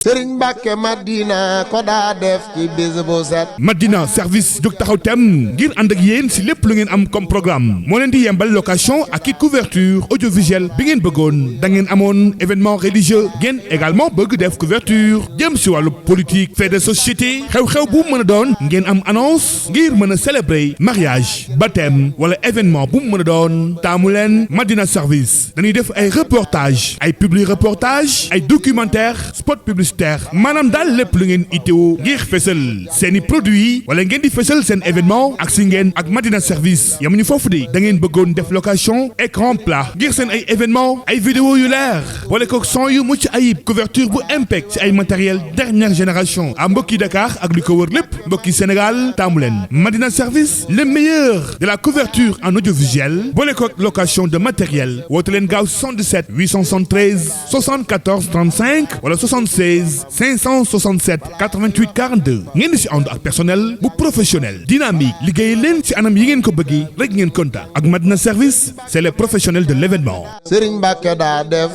Sëriñ Mbàkke Madina ko daa def ci bis bu set. Madina service jóg taxaw tem ngir ànd ak yéen si lépp lu ngeen am comme programme moo leen di yembal location ak i couverture audiovisuelle bi ngeen bëggoon da ngeen amoon événement religieux ngeen également bëgg def couverture jëm si wàllu politique fait de société xew-xew bu mën a doon ngeen am annonce ngir mën a célébrer mariage baptême wala événement bu mu mën a doon taamu leen Madina service dañuy def ay reportage ay publi reportage ay documentaire spot publicitaire maanaam daal lépp lu ngeen itteewu ngir fësal seeni produit wala ngeen di fësal seen événement ak si ngeen ak Madina service yamuñu foofu de da ngeen bëggoon def location écran plat ngir seen ay événement ay vidéo yu leer wala ko son yu mucc ayib couverture bu impec ci ay matériel dernière génération à mbokki Dakar ak li ko wër lépp mbokki Sénégal taamu leen Madina service le meilleur de la couverture en audiovisuel boole ko location de matériel woote leen gaaw 77 873 74 35 wala 76 567 88 42 ngeen di si ànd ak personnel bu professionnel dynamique liggéey leen ci anam yi ngeen ko bëggee rek ngeen kontaan ak Madina service c'est les professionnels de l'événement. Sëriñ Mbàkke daa def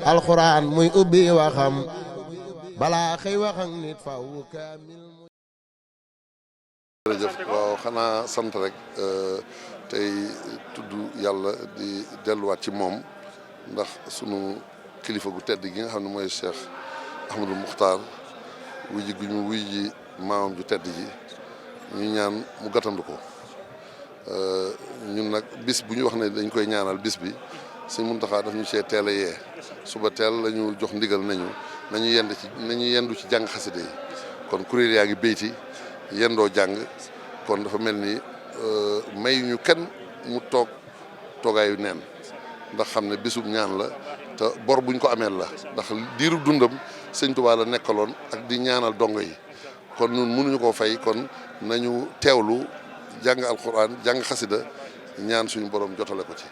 alxuraan muy ubbi waxam balaa xëy wax ak nit faw kaamil. jërëjëf waaw xanaa sant rek tey tudd yàlla di delluwaat ci moom ndax sunu kilifa gu tedd gi nga xam ne mooy Cheikh Ahmadou Muxtaar wuy ji gu ñu wuy ji maamam ju tedd ji ñu ñaan mu gàttandu ko ñun nag bis bu ñu wax ne dañ koy ñaanal bis bi Sëñ Muntaxa daf ñu see teel a yee suba teel la ñu jox ndigal nañu yendu ci jàng xasida yi kon kuréel yaa ngi béyti yendoo jàng kon dafa mel ni may ñu kenn mu toogaayu neen ndax xam ne bisub ñaan la te bor buñ ko ameel la ndax diiru dundam Sëñ Tuubaa la nekkaloon ak di ñaanal dongo yi kon ñun mënuñu koo fay kon nañu teewlu jàng alxuraan jàng xasida ñaan suñu borom jotale ko ci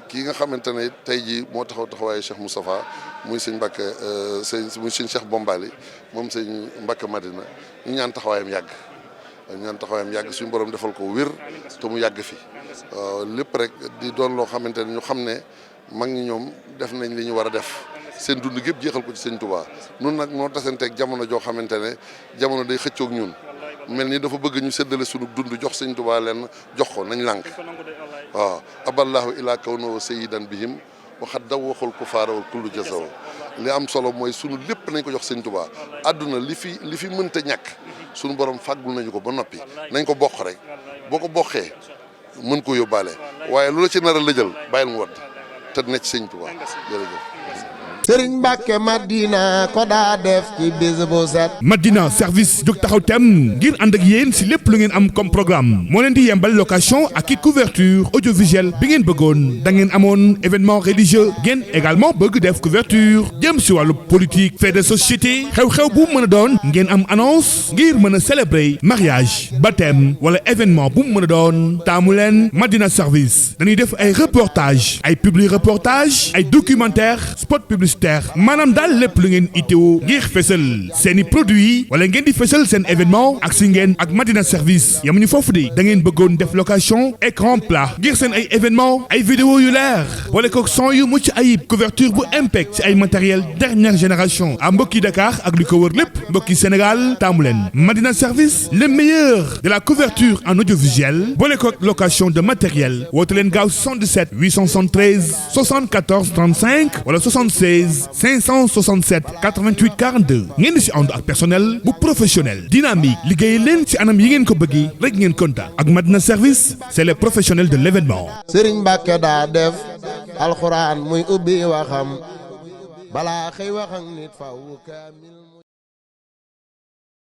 kii nga xamante ne tey jii moo taxawaayu Cheikh Moustapha muy sëñ Mbàkke muy sëñ Cheikh Bombali moom sëñ Mbàkke Madina ñu ñaan taxawaayam yàgg suñu borom defal ko wér te mu yàgg fi lépp rek di doon loo xamante ne ñu xam ne mag ñi ñoom def nañ li ñu war a def seen dund gépp jeexal ko ci sëñ Touba nun nag noo tasanteeg jamono joo xamante ne jamono day xëccoog ñun mel ni dafa bëgg ñu séddale suñu dund jox sëñ Touba leen jox ko nañ lànk waaw aballahu ila kawno sayyidan bihim waxat daw waxul kufaara wal kullu jazaw li am solo mooy sunu lépp nañ ko jox sëñ Touba àdduna li fi mënta ñàkk sunu borom fàggul nañu ko ba noppi nañ ko bokk rek boo ko bokkee mën ko yóbbaale waaye lu la ci nar a lëjal bàyyil mu wadd te ne ci sëñ Touba jërëjëf. Sëriñ Mbàkke Madina ko daa def ci bis bu set. Madina service jóg taxaw tem ngir ànd ak yéen si lépp lu ngeen am comme programme moo leen di yembal location ak i couverture audiovisuelle bi ngeen bëggoon da ngeen amoon événement religieux ngeen également bëgg def couverture jëm si wàllu politique fait de société xew-xew bu mën a doon ngeen am annonce ngir mën a célébrer mariage baptême wala événement bu mu mën a doon taamu leen Madina service dañuy def ay reportage ay publi reportage ay documentaire spot publicitaire maanaam daal lépp lu ngeen itteewu ngir fësal seeni produit wala ngeen di fësal seen événement ak si ngeen ak Madina service yamuñu foofu de da ngeen bëggoon def location écran plat ngir seen ay événement ay vidéo yu leer wala ko son yu mucc ayib couverture bu impec ci ay matériel dernière génération à mbokki Dakar ak li ko wër lépp mbokki Sénégal taamu leen Madina service le meilleur de la couverture en audiovisuel boole ko location de matériel woote leen gaaw 77 873 74 35 wala 76 567 88 42 ngeen di si ànd ak personnel bu professionnel dynamique liggéey leen ci anam yi ngeen ko bëggee rek ngeen kontaan ak Madina service c'est les professionnels de l'événement. Sëriñ Mbàkke daa def alxuraan muy ubbi waxam balaa xëy wax ak nit faw kaamil.